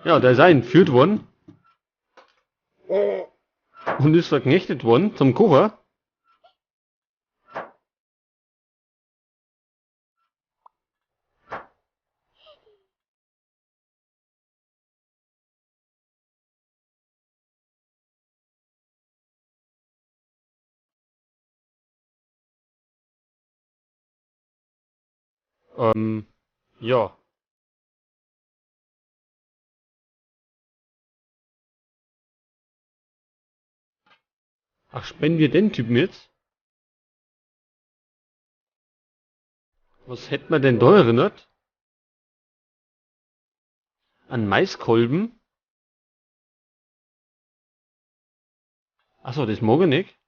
Ja, der ist auch entführt worden. Und ist verknechtet worden zum Kocher. Ja. Ach, spenden wir den Typen jetzt? Was hätten wir denn da erinnert? An Maiskolben? Achso, das mag ich nicht.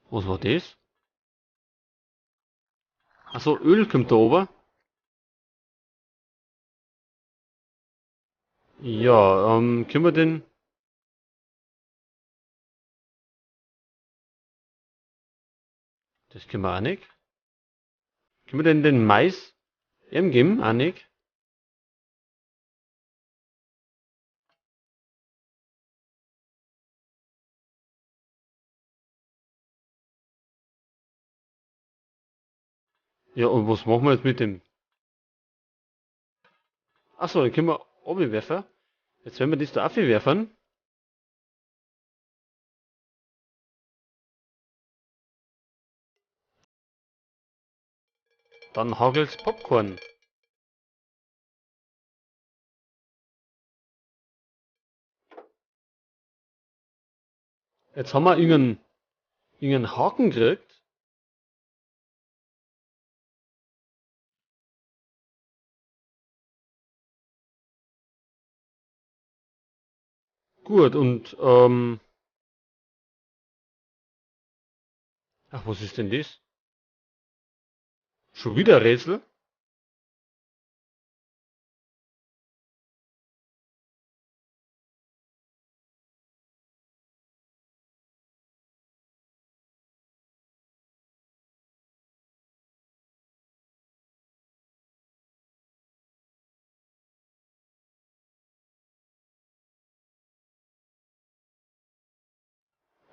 Was war das? Achso, Öl kommt da oben. Ja, können wir denn... Das können wir auch nicht. Können wir denn den Mais ihm geben? Auch nicht. Ja, und was machen wir jetzt mit dem? Achso, dann können wir werfen. Jetzt werden wir das da werfen. Dann hagelt's Popcorn. Jetzt haben wir irgendeinen Haken gekriegt. Gut, und ach, was ist denn das? Schon wieder Rätsel?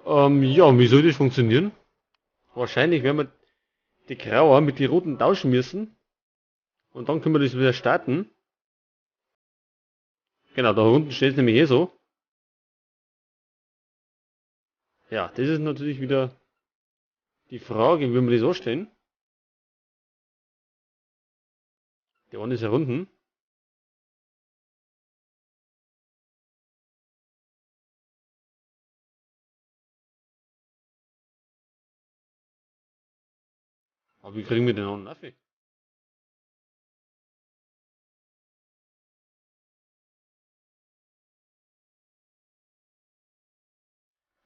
Ja, wie soll das funktionieren? Wahrscheinlich werden wir die Grauen mit die Roten tauschen müssen. Und dann können wir das wieder starten. Genau, da unten steht es nämlich eh so. Ja, das ist natürlich wieder die Frage, wie wir das anstellen. Die eine ist ja unten. Aber wie kriegen wir den anderen Affe?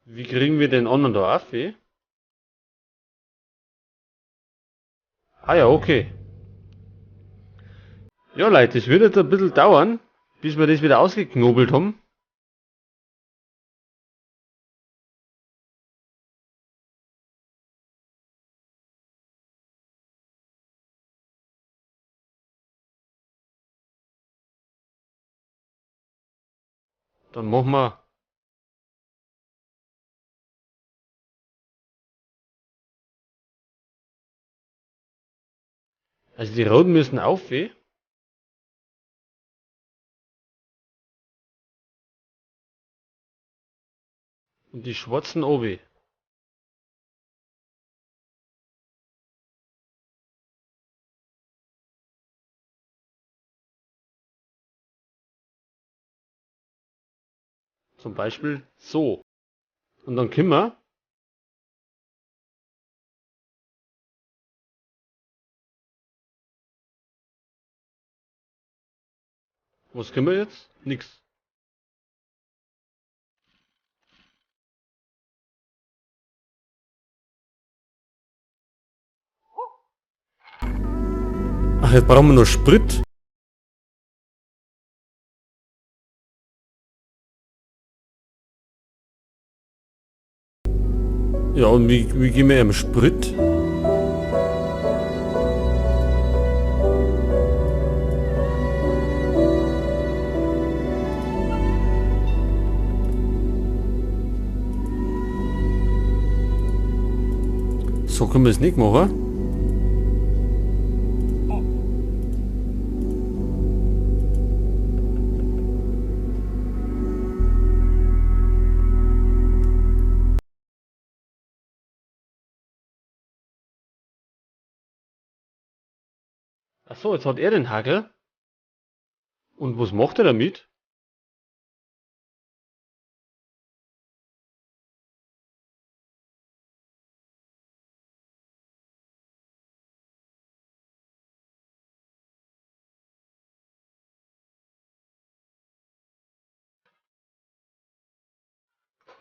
Wie kriegen wir den anderen da Affe? Ah ja, okay. Ja Leute, das wird jetzt ein bisschen dauern, bis wir das wieder ausgeknobelt haben. Dann machen wir also die Roten müssen auf, weh. Und die Schwarzen oben. Zum Beispiel so. Und dann können wir was können wir jetzt? Nix. Ach, jetzt brauchen wir noch Sprit. Ja, und wie gehen wir am Sprit? können wir es nicht machen. Ach so, jetzt hat er den Hagel. Und was macht er damit?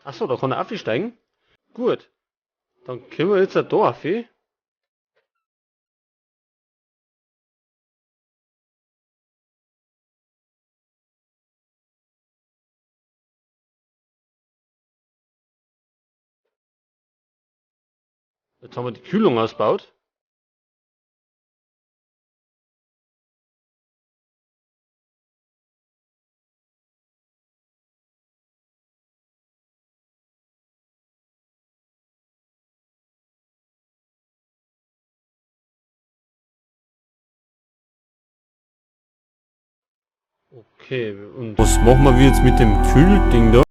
Ach so, da kann er aufsteigen. Gut. Dann können wir jetzt auch da auf. Jetzt haben wir die Kühlung ausgebaut. Okay, und was machen wir jetzt mit dem Kühlding da?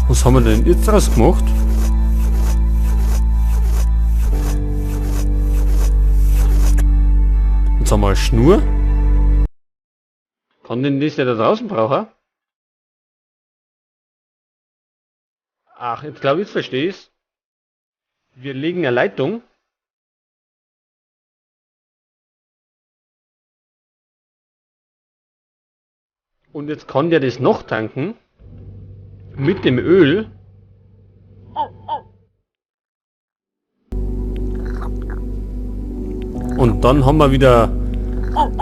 Was haben wir denn jetzt draus gemacht? Jetzt haben wir eine Schnur. Kann denn das der da draußen brauchen? Ach, jetzt glaube ich, jetzt verstehe ich's. Wir legen eine Leitung. Und jetzt kann der das noch tanken. Mit dem Öl. Und dann haben wir wieder,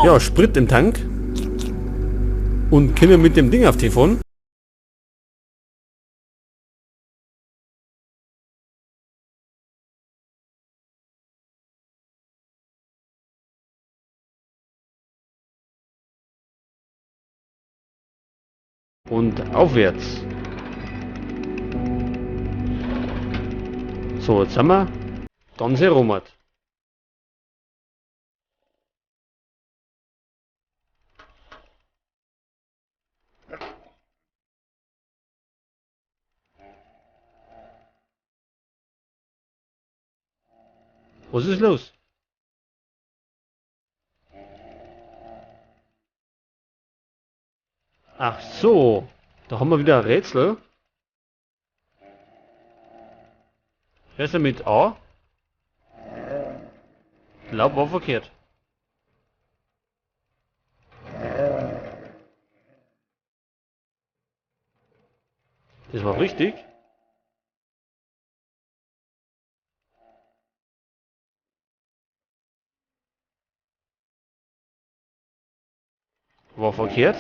ja, Sprit im Tank. Und können mit dem Ding auf die fahren. Und aufwärts. So, jetzt sind wir ganz herum. Was ist los? Ach so, da haben wir wieder ein Rätsel. Wer ist denn mit A? Ich glaub, war verkehrt. Das war richtig. War verkehrt.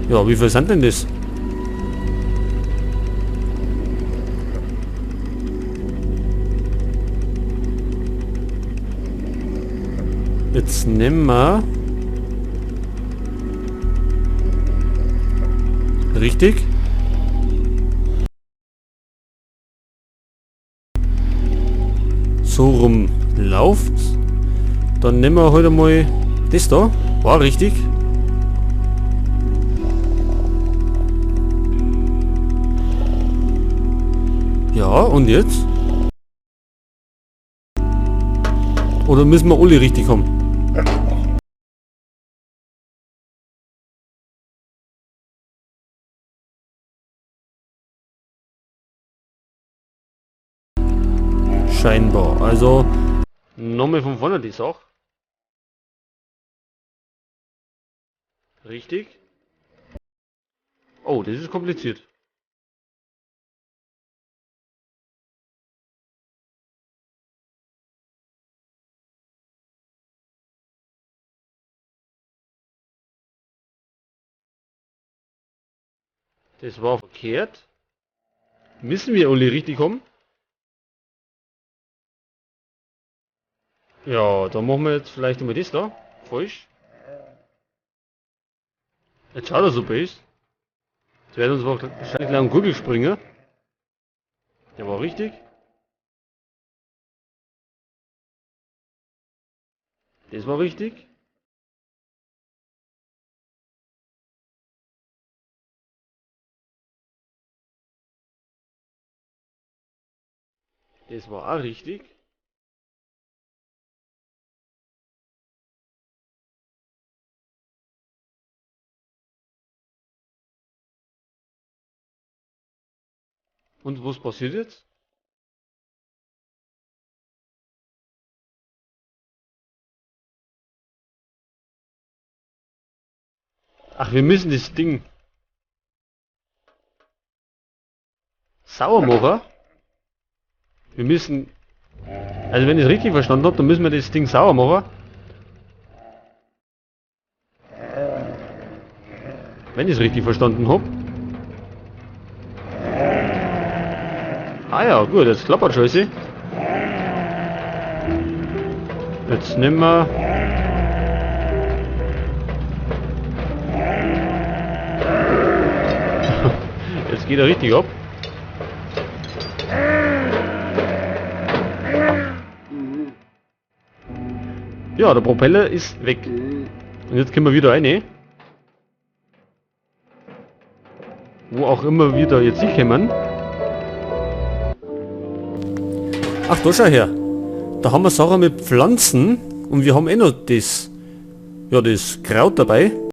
Ja, wie viel sind denn das? Jetzt nehmen wir... Richtig? So rum läuft's. Dann nehmen wir heute mal das da. War richtig. Ja, und jetzt? Oder müssen wir alle richtig haben? Scheinbar. Also, nochmal von vorne die Sache. Richtig. Oh, das ist kompliziert. Das war verkehrt. Müssen wir alle richtig haben? Ja, dann machen wir jetzt vielleicht einmal das da. Falsch. Jetzt schaut er so best. Jetzt werden uns wahrscheinlich gleich am Gurgel springen. Der war richtig. Das war richtig. Das war auch richtig. Und was passiert jetzt? Ach, wir müssen das Ding sauer machen. Wir müssen, also wenn ich es richtig verstanden hab, dann müssen wir das Ding sauer machen. Wenn ich es richtig verstanden hab. Ah ja, gut, jetzt klappert Scheiße. Jetzt nehmen wir... Jetzt geht er richtig ab. Ja, der Propeller ist weg. Und jetzt können wir wieder rein. Wo auch immer wir da jetzt hinkommen. Ach, da schau her. Da haben wir Sachen mit Pflanzen und wir haben eh noch das, ja, das Kraut dabei.